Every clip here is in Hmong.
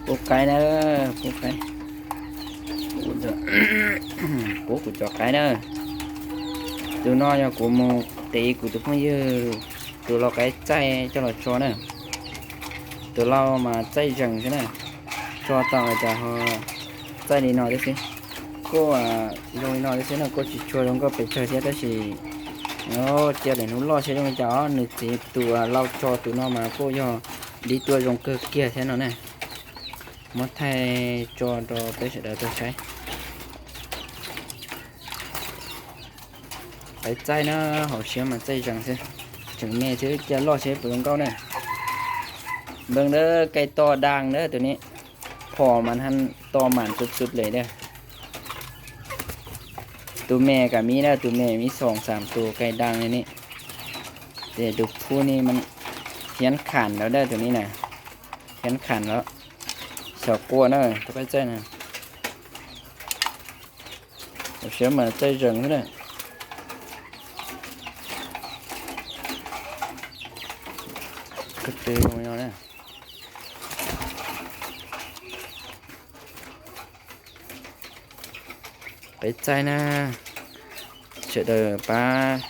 Pub qaib na, pub qaib. Pub kuv cov qaib na. Tus no yog kuv mus qiv kuv tus phooj ywg tus lau qaib txaij coj los tso na. Tus lau mas txaij zees xwb na, tso tau cas ho txaij li no tib xwb. Kuj zoo li no tib xwb no, kuj tsis tshua zoo nkauj pes tsawg thiab tab sis cia lwm hnub loj seb zoo li cas os. Nws txiv tus lau tso tus no mas kuj yog dib tuaj zoo kawg kiag thiab no na. Muab thaij tso rau peb sawv daws tau saib. Qaib txaij na, hauv siab mas txaij zees xwb, tseem me xwb, cia loj seb puas zoo nkauj na. Npee dawb, cay to đang dawb tus ni, phom mas haj to mam txuv txuv le dawb. Tus me kam mib na, tus me mib xoom xam tus cay đang li ni. Ces tus phu ni mas hiab kham lawm dawb tus ni na, hiab kham lawm. Xyaum qua na, tus qaib txaij na. Hauv siab mas txaij zees xwb na. Kawg tw zoo li no na. Qaib txaij na, sawv daws pab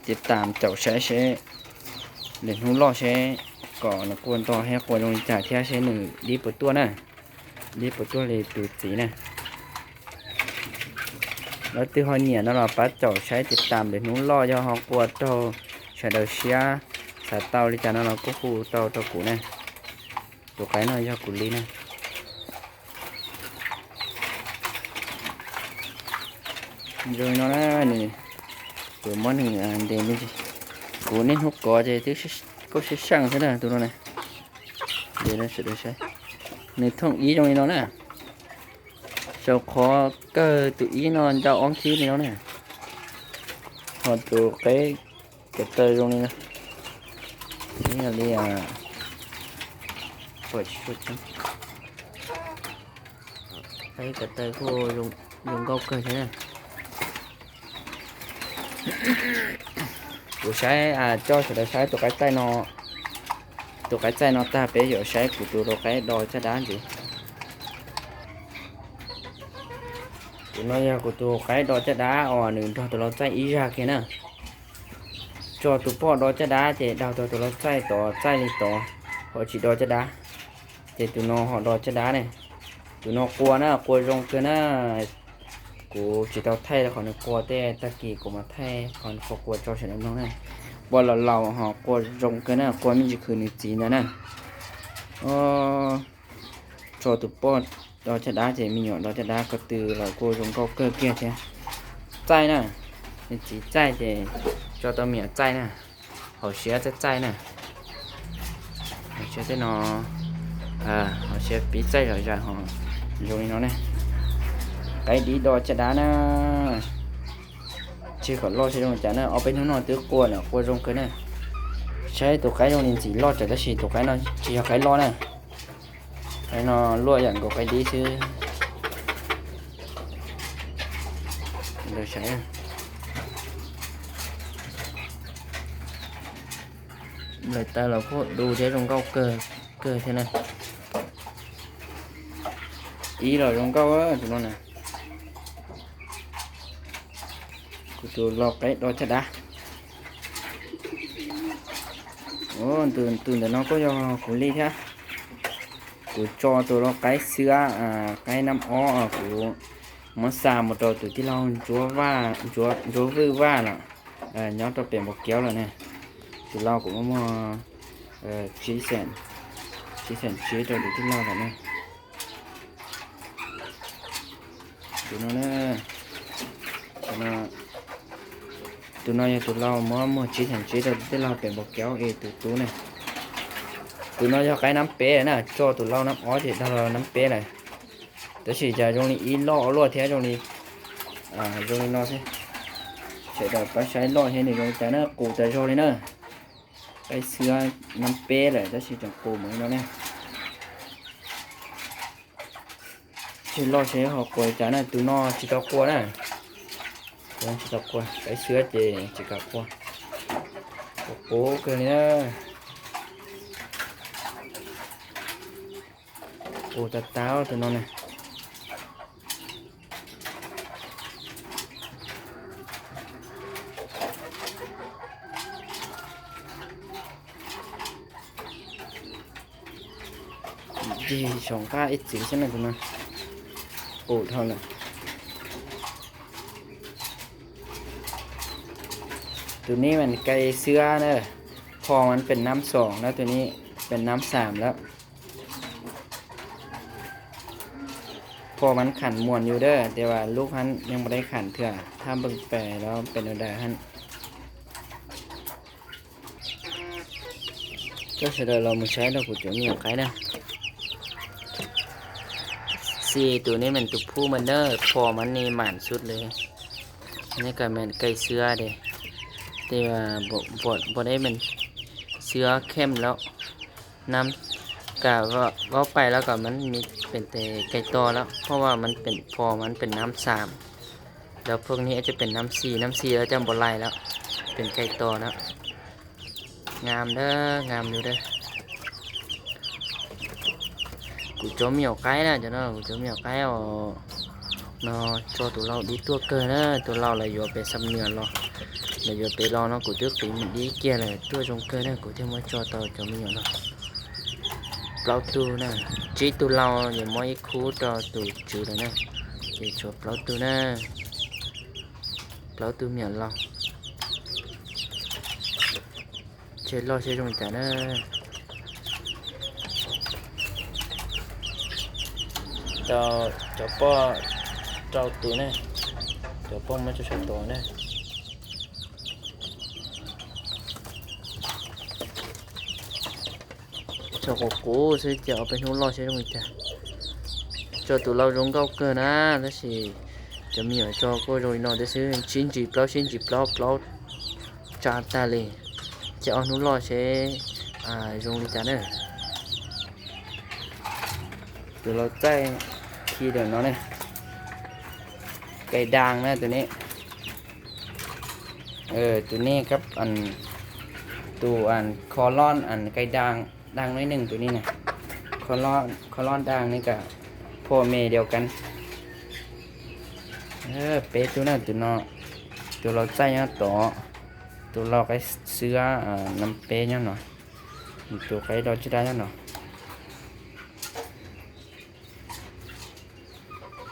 tiv tam caum saib seb lwm hnub loj seb kom nws qua nto thiab qua zoo li cas thiab seb nws dib puas tuaj na, dib puas tuaj li tus txiv na. Leej twg ho nyiam no los pab caum saib tiv tam lwm hnub loj yog ho qua raug sawv daws siab xav tau li cas no los kuj hu tau rau kuv na. Tus qaib no yog kuv li na. Zoo li no na, nws, kuv muab nws ntes me ntsis, kuv niaj hnub kov ces twb kuj sib seej xwb na tus no na. Ntes sawv daws saib, nws thooj ib zoo li no na. Sau qhov kawg tus ib no ncau ob khib li no na. Ho tus qaib ko taw zoo li no, yog li, qaib ko taw kuj zoo nkauj kawg thiab na. Kuv saib, coj sawv daws saib tus qaib txaij no, tus qaib txaij no tag peb yuav saib kuv tus lau qaib do caj dab ntxiv. Tus no yog kuv tus qaib do caj dab uas nws nrog tus lau txaij ib zaj kiag na. Tso tus poj do caj dab ces daug tau tus lau txaij tod txaij li tod, ho tsis do caj dab. Ces tus no ho do caj dab ne. Tus no qua na, qua zoo kawg na. Kuv tsis tau thaij qhov nws qua tej, tag kis kuv mam thaij qhov nws qua qua tso sawv daws mloog na. Qua laus laus ho qua zoo kawg na, qua me ntsis khwv nws txiv ntawd na. Tso tus poj do caj dab ces me nyuam do caj dab ko tw los kuj zoo nkauj kawg kiag thiab. Txaij na, nws txiv txaij ces tso tau me nyuam txaij na. Hauv siab txaij txaij na. Hauv siab tej no, hauv siab pib txaij zom zaws ho zoo li no ne. Qaib dib do caj dab na. Tseg kom loj seb zoo li cas na, ob peb hnub no twb qua lawm, qua zoo kawg na. Saib tus qaib zoo li ntxim loj tsawv tab sis tus qaib no tsis yog qaib loj na. Qaib no luaj yam nkaus qaib dib xwb. Nplaim taw los kuj du thiab zoo nkauj kawg thiab na. Ib los zoo nkauj tus no na. Kuv tus lau qaib do caj dab. Tus ntawm no kuj yog kuv li thiab. Kuv tso tus lau qaib xwab, qaib nab ob kuv muab xa mus rau tus tij laug Ntsuab Vwj Vaj lawm, nyob rau pem Npus Kiaub lawm ne. Tus lau kuv muab muag tsib xeem, tsib xeem tsib rau tus tij laug lawm ne. Tus no, tus no yog tus lau muab muag tsib xeem tsib rau tus tij laug pem Npus Kiaub es tus tub ne. Tus no yog qaib nab peb na, tso tus lau nab ob ces dag los nab peb lawm. Tab sis cas zoo li ib loj ua luaj thiab zoo li, zoo li no xwb. Sawv daws pab saib loj thiab nws zoo li cas na, qus tas zog li na. Qaib xwab nab peb lawm tab sis tseem qus mus li no ne. Tseg loj seb ho qua li cas na, tus no tsis tau qua na. Tus no tsis tau qua, qaib xwab ces tsis kam qua. Qus qus kawg li na. Ua tau tau tus no na. Yig zoo nqaj ib txwm xwb na tus no. Ua dhau lawm. Tus neb mas kai xwb na, phom mas pem nab xoom na, tus neb pem nab xaam lawm. Phom mas kham muam yus dawb, tes vas lub hab yeej puas dai kham thiab, thab npeeg pes los pem nws dawm hab. Coj sawv daws los mus saib rau kuv cov me nyuam qaib na. Xis tus neb mas tus phub mas na, phom mas nws mam xub li. Neb kam mas kai xwb de, tes vas puas dai mas xwb khem lawm. Nab kam vaub pais lawm kom mas nws pem tes kai to lawm,เพราะว่ามันเป็น phom mas pem nab xaam,แล้วพวกนี้อาจจะเป็นน้ำสี่ น้ำสี่ แล้วจะบ่ไหลแล้ว เป็นไก่ต่อแล้ว Ngam dawb ngam yus dawb. Kuv cov me nyuam qaib na, cov no kuv cov me nyuam qaib os. No tso tus lau dib tuaj kawg na, tus lau lawv yuav pem Xam Nuas los, lawv yuav pem los no kuv twb qiv mus dib kiag lawm, tuaj zoo kawg na, kuv thiaj muab tso tau cov me nyuam no. Plaub tug na, tsib tug lau yuav muab ib khub rau tus tswv lawm na, ces tshuav plaub tug na, plaub tug me nyuam lau. Ces loj seb zoo li cas na. Tau cov poj rau tus na, cov poj muab tso sawv tod na. Tso quv quv xwb ces ob peb hnub loj seb zoo li cas. Tso tus lau zoo nkauj kawg na, tab sis cov me nyuam tso kuj zoo li no thiab xwb, sib ntsis plaub sib ntsis plaub, plaub tsa tag li. Ces ob hnub loj seb zoo li cas na. Tus lau txaij khi ntawm no ne, kai daas na tus ne. Tus ne kab, tus kho loj kai daas, daas no ib neeg tus ne na. Kho loj daas ne kam phom me diav kas. Peb tug na, tus no, tus lau txaij nyob tod, tus lau qaib xwb nab peb nyob no, tus qaib lau tsib dab nyob no.